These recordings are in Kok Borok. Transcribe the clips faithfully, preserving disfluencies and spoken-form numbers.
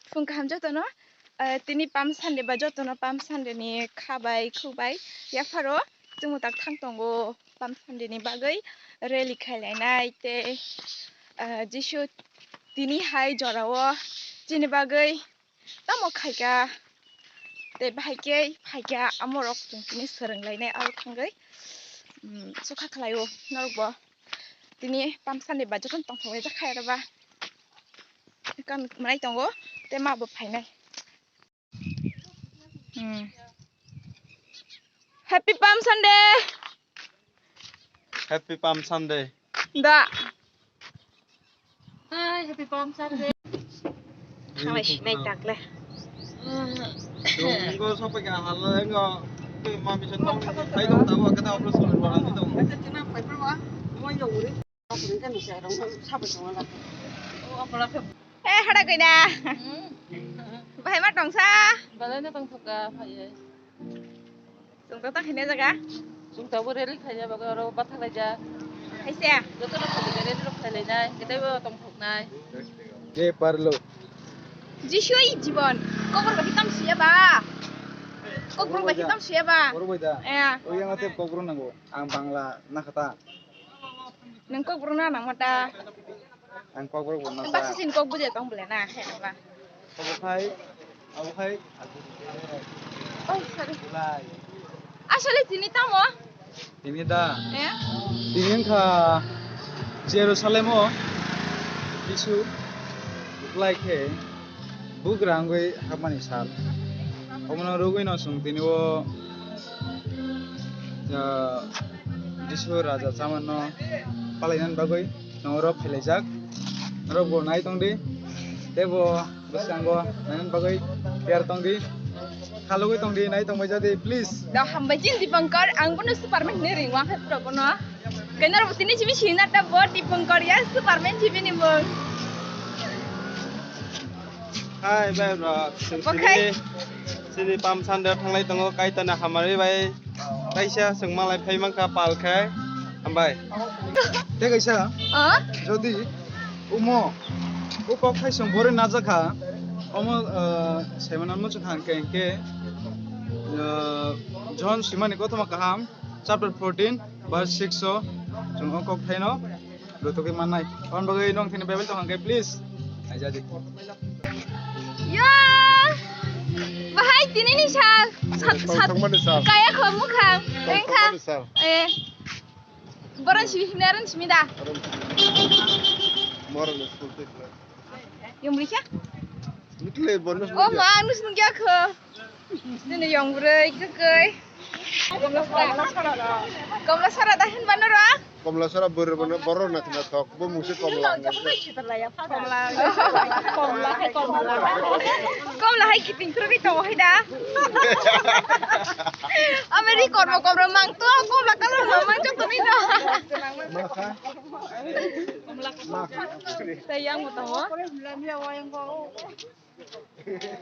Phung kaham jotono, eh, tini Palm Sunday ba jotono Palm Sunday ni kha bai khuk bai yapharo chwngno tak thang tongo Palm Sunday ni bagwi rally khai lainai tei, eh, Jisu tini hai jorao chini bagwi tamo khaika tei bahai khe phaika amo rok chwng tini swrwng lainai aro thangwi, um, sukha khlaio norok bo tini Palm Sunday ba jotono tongthok laijak khai aro ba. Kan manai tongo, tei ma bo phainai. Hmm. Happy Palm Sunday! Happy Palm Sunday. Da. Hi, happy Palm Sunday. Thanglai sinai takle. Engo sopai ka hal engo mami sen tong pai dong tabo kata operation lo ani dong. Eh, hada koi na. Hmm. Bahai ma tongsa. Balai na tongthoka phaiye. Tongtok ta khaina jaga. Tongtok bo rally khaina baga oro bathak laijak. Haise. Joto rok khaina rally rok khailai nai, ketai bo tongthok nai. Je parlo. Jisui jibon. Kokborok bai tam siya ba. Kokborok bai tam siya ba. Kokborok bai da. Eh. Oi yang ate kokborok nango. Ang Bangla nakhata. Nang kokborok na nang mata. Ang kokborok bo nang. Basi sin kok buje tong bole na khe ba. Abo khai, abo khai. Oh, sorry. Lai. Asole tini tamo? Tini da. Eh? Tini wngkha Jerusalem o Jisu lai khe bugra wngwi hapmani sal. Omono rwgwi no chwng tini o, ah, Jisu Raja chamano palainani bagwi chwng oro phailaijak. Norok bo nai tongdi, tei bo bwskango nainani bagwi tiyar tongdi, khalugwi tongdi, nai tongbai jadi, please. Da hambai chin Dipankar, ang bono Superman hinwi ringwang khe pura bono. Kainar bo tini simi sina ta bo Dipankar ya Superman simi ni mung. Hai bai bro, Okhai. Sini, sini Palm Sunday thanglai tongo, kaitana hamari bai. Kaisa chwng malai phai mankha pal khai. Hambai. Tei kaisa, ah? Jodi umo, o kok khai chwng bore najakha, omo, ah, saimanani muchung kha hwnkhe, hwnkhe, ah, John simani kothoma kaham, chapter fourteen, verse six o chwng o kok thaino rwtugwi mannai. Aboni bagwi nwng thini Bible tong hwnkhe, please, naijadi. Yo! Bahai tini ni sal, sal, sal, tongmani sal. Kaya kho mukhang, engkha. Tongmani sal. Eh. Boron simi himna ron simi da. Moron school te. Yung beri siya? Nukle bonus. Oh, ma, nus nungya kho. Nini yong bwrwi kwkwi. Komla sara da hin bano ra? Komla sara bwrwi bano borok na thina thok. Bo mungsi komla. Komla. Komla hai komla. Komla hai kiting kwrwi tongo hai da. Ameri kormo kormo mang to komla kalor mang mang joto ni da. Tei yang mo tongo.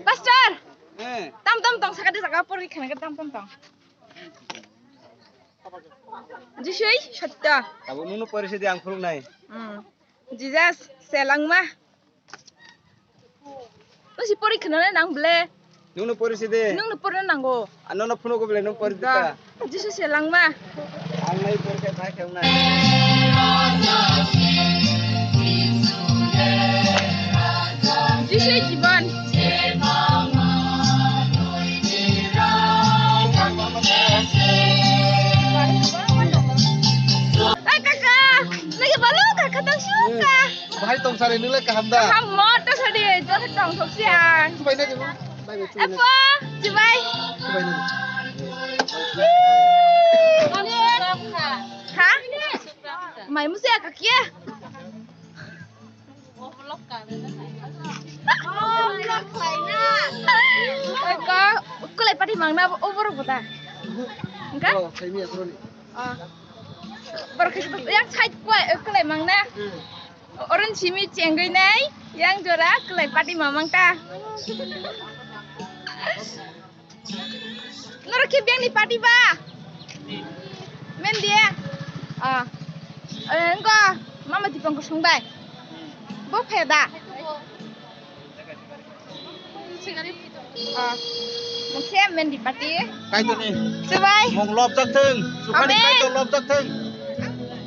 Pastor! Eh. Tam tam tong, sakade saka pori khana tam tam tong. Jisui, satya. Abo nunu pori sidi ang phuruk nai. Hmm. Jesus, selangma. Nusi pori khana nang ble. Nunu pori sidi. Nunu pori nango. Ano no phunu ko ble nung pori dita. Jisu selangma. Ang nai pori khe nai khe nai. Jisu jiban. Ai kaka, lagi balu kaka tang suka. Bahai tong sari nilai kaham da. Kaham mo to sari, to tong sok siang. Subai na jemu. Bai bai subai na. Apa? Subai. Subai na. Ha? Mai musi akakia. Ka kulai pati mangna obor buta. Enggak? Oh, saya ni aku ni. Ah. Borok kisa yang side kwlai, kwlai mang na. Hmm. Orange simi chengwi nai, yang jora kwlai pati mamang ta. Norok khe biyang ni pati ba? Men dia. Ah. Eh, engko mama Dipang kosong bai. Bo pheda. Ah, mungkhe Mendipati. Kaitorni Chubai. Mung lobjak thung, Chubaini Amen. Kaitor lobjak thung.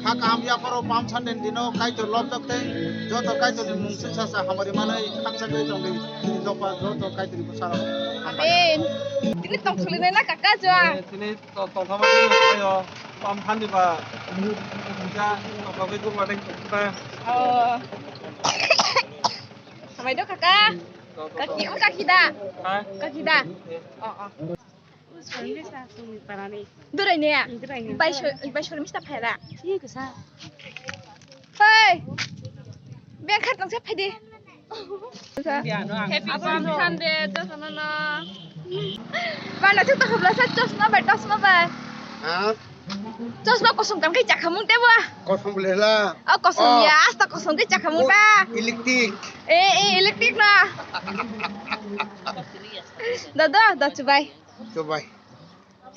Kha kaham yapharo Palm Sunday ni dino Kaitor lobjak thung. Joto Kaitorni mung singsa sa hamari manwi khakchangwi tongdi. Jopa joto Kaitorni bwsarok. Amen. Tini tong sulinai na kaka jua. Tini to-, tongthama tini tongthama yo. Palm Sunday ba. Ja, tongthama tini tongthama. Oh. Hamai do kaka. Kaki, o kaki da. Ha? Kaki da. Oh, oh. Durai ne? Durai ne. Bai so, bai so mista phaira. Thik sa. Hey. Beng khat tong se phaidi. Happy Palm Sunday, jotono no. Bana chuk to hobla sa chosma bai, chosma bai. Ha? Chosma kosong tang kai chakhamung tebo. Kosong bole la. Oh, kosong ya, asta kosong kai chakhamung ta. Electric. Eh, eh, electric na. Da, da, da, chubai. Chubai.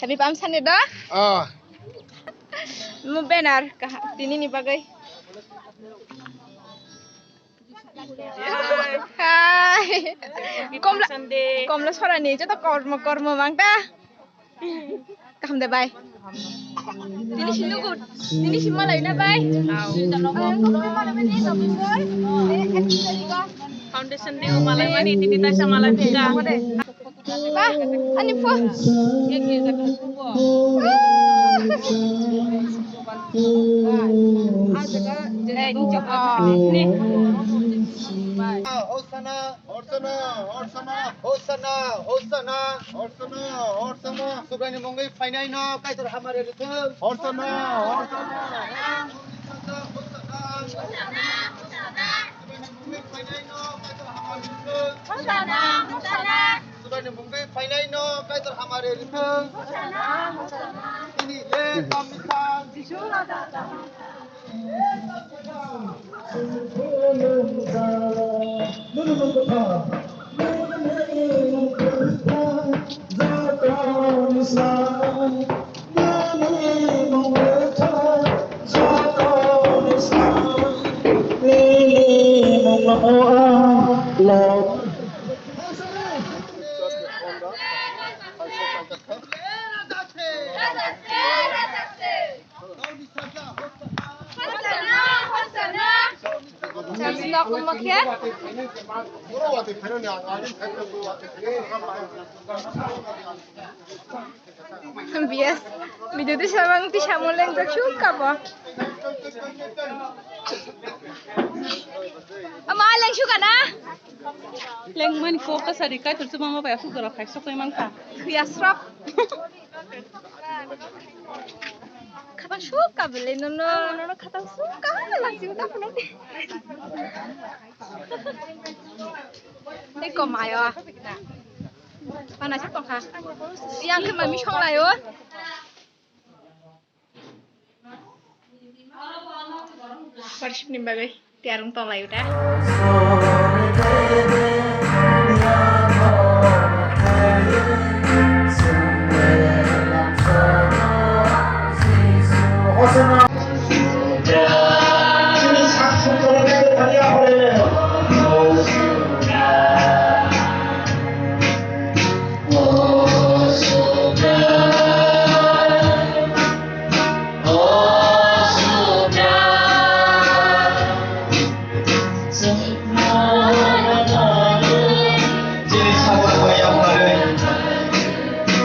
Happy Palm Sunday da? Oh. Mo banner kaha, tini ni bagwi. Hai. Komla, Komla Sorani, joto kormo, kormo mangta. Kaham de bai. Tini si nugu, tini si malai na bai. Foundation day malai mani, tini taisa malai pika. Ba, ani phone. Hosanna, Hosanna, Hosanna, Hosanna, Hosanna, Hosanna. Chubaini mungwi phainai no Kaitor hamari rwthwng. Hosanna, Hosanna, Hosanna. Chubaini mungwi phainai no Kaitor hamari rwthwng. Hosanna, Hosanna. Chubaini mungwi phainai no Kaitor hamari rwthwng. Hosanna, Hosanna. Tini le Palm Sunday. Jisu Raja. Bias, video tisa mang tisa mo leng jak suk kabo. Ama leng suk ana. Leng man ko kasari kai tu cuma ma bai aku gora kai sok kai mang ka. Bias rap. Khatang suk ka bele nono, nono khatang suk ka bele si uta phuno. Tei komayo. Pana suk tongkha. Yang khe mami song layo. Worship ni bagwi tiyar wng tong laio da.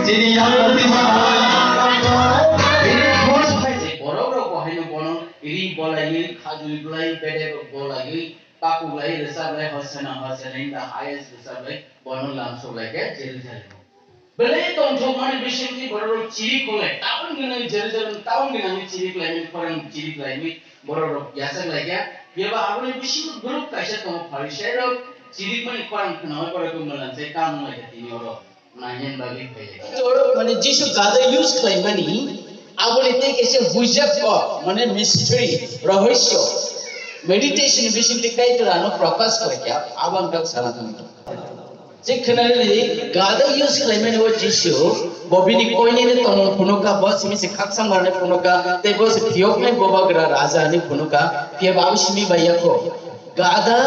Chini yang Borok rok bo haino bono ri bolaiwi, khajui bolai, bedek rok bolaiwi, pakuklai, rwchaplai, Hosanna, Hosanna, in the highest rwchaplai, bono lamsoklaikha Jerusalem o. Belai tongthokmani bisingtwi bororok chiriklai, town gwnang Jerusalem, town gwnangwi chiriklaimani khorang chiriklaiwi bororok yachaklaikha. Phiya ba aboni bisingo borok kaisa tongo Pharisairok, chirikmani khorang khnaui borok mwlansai tamo wnglaikha tini oro. Nainani bagwi phailai. Mane Jisu gada use khlaimani, aboni tei kaisa buijak kok, mane mystery, rohosyo, meditation bisingtwi Kaitor ano prokash khlaikha, abo ang tak sana thangkha. Je khwnarwi gada use khlaimani o Jisu, bo bini koinene tongmung phunukha, bo simi se khakchang manwi phunukha, tei bo se phiyoknai bobagra raja hinwi phunukha, phiya bo abo simi bai yakho. Gada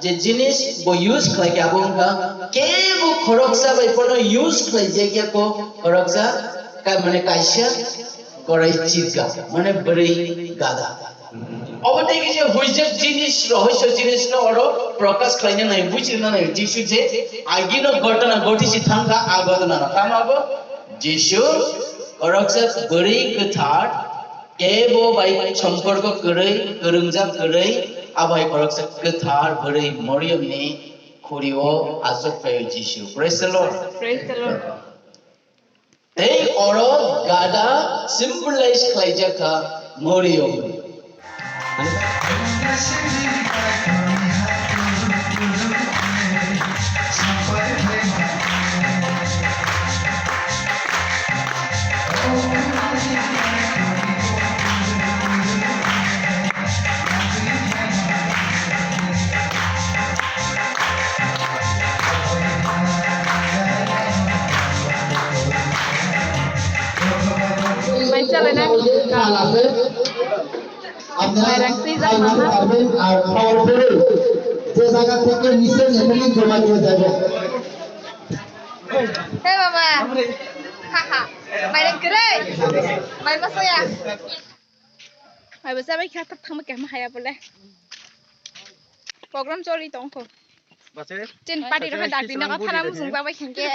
Je jinis bo use khlai khe abo wngkha kebo khoroksa bai phano use khlai jak ya ko khoroksa ka mane kaisa korai chirka mane bwrwi gada. Obo tei kisa huijak jinis rohosyo jinis no oro prokash khlaina nai bujina nai Jisu je agino ghotona ghotisi thangkha a ghotona no tamo abo Jisu khoroksa bwrwi kwthar kebo bai somporko kwrwi kwrwngjak kwrwi abai khoroksa kwthar bwrwi Moriyomni khurio achuk phaio Jisu. Praise the Lord. Praise the Lord. Tei oro gada symbolize khlaijak kha Moriyom. Mai chalai na. আপনারা মাইরাং twijak খাইতে mama. পারবেন আর খাওয়ার পরে যে জায়গা থেকে নিচে সেখানে জমা দিয়ে যাবেন। Hey mama. Haha. Mairang kwrwi. Mai masaya. Mai basa bai kha thangma kha haya bole. Program choli tongkho. Chin party rokha dak dina ka phara musung jabai khangke.